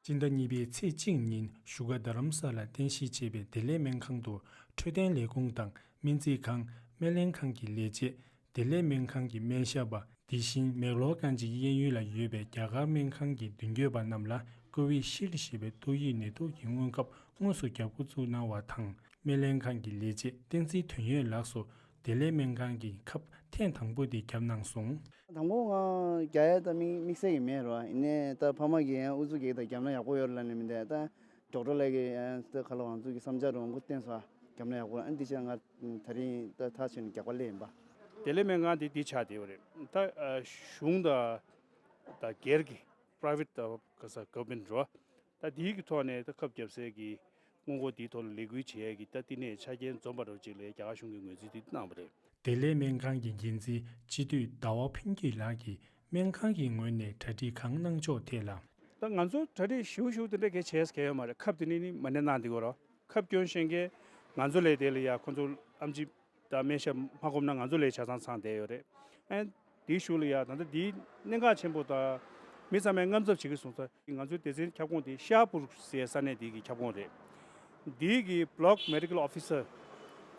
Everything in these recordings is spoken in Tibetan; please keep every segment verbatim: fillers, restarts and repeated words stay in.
སྤྱི་ཟླ་གཉིས་པའི་ཚེས་གཅིག་ཉིན་བཞུགས་སྒར་རྡ་རམ་ས་ལར་རྟེན་གཞི་བྱས་པའི་བདེ་ལེགས་སྨན་ཁང་དུ་འཕྲོད་བསྟེན་ལས་ཁུངས་དང་སྨན་རྩིས་ཁང་། སྨན་ལྷན་ཁང་གི་ལས་བྱེད། བདེ་ལེགས་སྨན་ཁང་གི་སྨན་ཞབས་པ། དེ་བཞིན་མེག་ལོར་གྷན་ཇི་གཡས་གཡོན་ལ་ཡོད་པའི་རྒྱ་གར་སྨན་ཁང་གི་མདུན་སྐྱོད་པ་རྣམས་ལ་ཀོ་བི་ཤིལ་ཞེས་པའི་ཏོག་དབྱིབས་ནད་དུག་གི་སྔོན་ཁབ་དངོས་སུ་བརྒྱབ་འགོ་བཙུགས་གནང་བ་དང་། སྨན་ལྷན་ཁང་གི་ལས་བྱེད་བསྟན་འཛིན་དོན་ཡོད་ལགས་སུ་བདེ་ལེགས་སྨན་ཁང་གི་ཁབ་ཐེངས་དང་པོ་དེ་བརྒྱབ་གནང་སོང་། དང་པོ་ང་རྒྱག་ཡ་ད་དམིགས་དམིགས་བསལ་གྱི་མེད་རོ། ཡིན་ནའི་ད་ཕ་མ་གིས་ཡང་ཨུ་ཚུགས་རྒྱག་ད་བརྒྱབ་ན་ཡག་པོ་ཡོད་རེད་ལབ་ནས། མི་འདུག་ད་ཌོག་ཊར་ལགས་ཀྱིས་ཡང་ད་ག་ལ་ང་ཚོ་གི་བསམ་འཆར་རོ་འགོ་བསྟན་སོང་། བརྒྱབ་ན་ཡག་པོ་རེད། ཨ་ནི་འདི་ཕྱིར་ང་ད་རིང་ད་ཐག་ཆོད་ནས་རྒྱག་པ་སླེབས་ཡིན་པ། བདེ་ལེགས་སྨན་ཁང་དེ་འདི་ཆགས་བསྡད་ཡོད་རེད། ད་ཨ་གཞུང་དང་ད་སྒེར་གྱི་པ་རའི་ཝེ་ཊི་ད་ག་ས་གྷ་ཝར་མེན་ཊི་རོ། ད་དེའི་གི་ཐོག་ནས་ད་ཁབ་བརྒྱབ་སའི་གི་སྔོན་འགོག་དེའི་ཐོག་ལ་ལས་འགུལ་བྱེད་ཡས་ཀྱི་ད་བསྟི་གནས་ཆ་རྐྱེན་འཛོམས་པ་འདྲ་བོ་ཅིག་ལ་རྒྱ་གར་གཞུང་གིས་ངོས་འཛིན་དེ་གནང་བ་རེད། བདེ་ལེགས་སྨན་ཁང་གི་འགན་འཛིན་སྤྱི་འཐུས་ཟླ་བ་ཕུན་སྐྱིད་ལགས་ཀྱིས་སྨན་ཁང་གི་ངོས་ནས་གྲ་སྒྲིག་གང་གནང་ཕྱོགས་ཐད་ལ། ད་ང་ཚོ་གྲ་སྒྲིག་ཞུ་ཞུ་དེ་འདྲ་གལ་ཆེ་ས་གལ་ཡོད་མ་རེད། ཁབ་དེ་ནི་ནི་མ་ཎི་གནང་བསྡད་ཡོད་རོ། ཁབ་སྐྱོན་ཤེས་མཁན་ང་ཚོ་ལས་དེ་ལ་ཡ་ཁོ་ཚོ་ཨེམ་ཆི་དང་སྨན་ཞབས་མ་ཁོམ་ན་ང་ཚོ་ལས་ཆ་ཚང་ཚང་བསྡད་ཡོད་རེད། ཨན། དེའི་གཞུག་ལ་ཡ་ད་ལྟ་དེའི་གནད་འགག་ཆེན་པོ་དང་མི་ཚང་མས་དངངས་འཚབ་བྱེད་ཀྱི་སོང་ཙང་། ང་ཚོའི་སྡེ་ཚན་ཁྱབ་ཁོངས་དེ་ཤ་པུར་ཟེར་ས་གནས་དེ་གི་ཁྱབ་ཁོངས་རེད། དེ་གི་བྷི་ལོག་མེ་ཌི་ཀལ་ཨོ་ཕི་སར་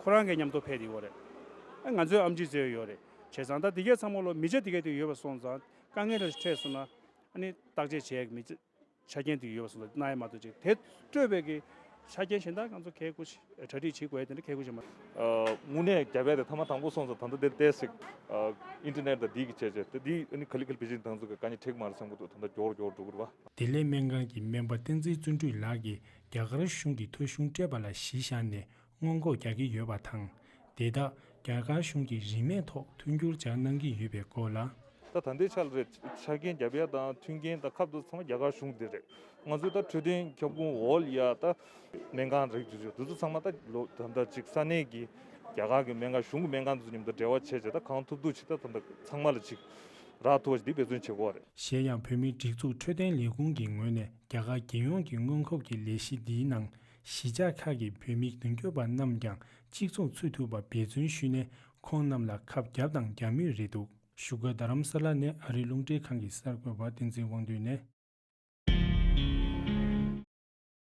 ཁོ་རང་གི་མཉམ་དུ་ཕེབས་བསྡད་ཡོད་རེད། ཨ་ང་ཚོའི་ཨེམ་ཆི་བཟོས་ཡོད་རེད། བྱས་ཙང་ད་དེ་གའི་ཚང་མ་ལོ་མི་ཆ་དེ་གའི་དེ་ཡོད་པ་སོང་ཙང་དཀའ་ངལ་རེ་འཕྲད་སོང་ན། ཨ་ནི་བརྟག་དཔྱད་བྱས་མི་ཆ་ཆ་རྐྱེན་དེ་ཡོད་པ་སོང་ཙང་གནང་ཡ་མ་གཏོགས་ཅིག་དེ་སྤྲོད་པའི་གི་ཆ་རྐྱེན་གཞན་དག་ང་ཚོ་གལ་དགོས་ཤིག་གྲ་སྒྲིག་བྱེད་དགོས་ཡ་དེ་འདྲ་གལ་དགོས་ཤིག་མ། ཨ་དངོས་གནས་རྒྱབ་ཡ་དེ་ཐ་མ་དང་པོ་སོང་ཙང་ད་ལྟ་དེ་ཏོག་ཙམ་ཨ་ཨིན་ཊར་ནེཊ་དང་དེའི་གི་བྱས་བྱས་དེ་དེ་ཨ་ནི་ག་ལེ་ག་ལེ་པེ་ཅིན་དང་ཚོ་གི་དཀའ་ངལ་འཕྲད་ཀྱི་མ་རེད་བསམ་གི་འདུག་ད་ལྟ་མགྱོགས་རུ་མགྱོགས་རུ་འགྲོ་གི་རེད་པ། བདེ་ལེགས་སྨན་ཁང་གི་སྨན་པ་བསྟན་འཛིན་བརྩོན་འགྲུས་ལགས་ཀྱིས་རྒྱ་གར་གཞུང་གིས་ཐོ་གཞུང་སྤྲད་པ་ལ་གཞི་བཞག་ནས་སྔོན་འགོག་རྒྱག་གི་ཡོད་པ་དང་། དེ་དག་རྒྱ་གར་གཞུང་གིས་རིན་མེད་ཐོག་མཐུན་འགྱུར་སྦྱར་གནང་གི་ཡོད་པའི་སྐོར་ལ། ད་ད་ལྟའི་ཆ་ལ་རེད། ཆ་རྐྱེན་རྒྱབ་ཡ་དང་མཐུན་རྐྱེན་དང་ཁབ་དེ་ཚང་མ་རྒྱ་གར་གཞུང་དེ་རེད། ང་ཚོས་ད་འཕྲོད་བསྟེན་ཁྱབ་ཁོངས་འོག་ལ་ཡ་ད་སྨན་ཁང་རིགས་དེ་ཚོ་དེ་ཚོ་ཚང་མ་ད་ལོ་ད་ལྟ་ཅིག་ས་གནས་ཀྱི་རྒྱ་གར་གྱི་སྨན་ཁང་གཞུང་གི་སྨན་ཁང་དེ་ཚོ་མཉམ་དུ་འབྲེལ་བ་བྱས་བྱས་ད་གང་ཐུབ་ཐུབ་ཅིག་ད་ད་ལྟ་ཚང་མ་ལ་ཅིག་རག་ཐུབ་པ་ཞིག་འདི་འབད་བརྩོན་བྱེད་དགོས་པ་རེད། གཞན་ཡང་བོད་མིའི་སྒྲིག་འཛུགས་འཕྲོད་བསྟེན་ལས་ཁུངས་ཀྱི་ངོས་ནས་རྒྱ་གར་རྒྱལ་ཡོངས་ཀྱི་སྔོན་ཁབ་ཀྱི་ལས་གཞི་འདིའི་ནང་གཞིས་ཆགས་ཁག་གི་བོད་མི་མདུན་སྐྱོད་པ་རྣམས་ཀྱང་གཅིག་མཚུངས་ཚུད་ཐུབ་པ་འབད་བརྩོན་ཞུས་ནས་ཁོང་རྣམས་ལ་ཁབ་བརྒྱབ་དང་རྒྱག་མུས་རེད་འདུག་བཞུགས་སྒར་རྡ་རམ་ས་ལ་ནས་ཨ་རིའི་རླུང་འཕྲིན་ཁང་གི་གསར་འགོད་པ་བསྟན་འཛིན་དབང་འདུས་ནས།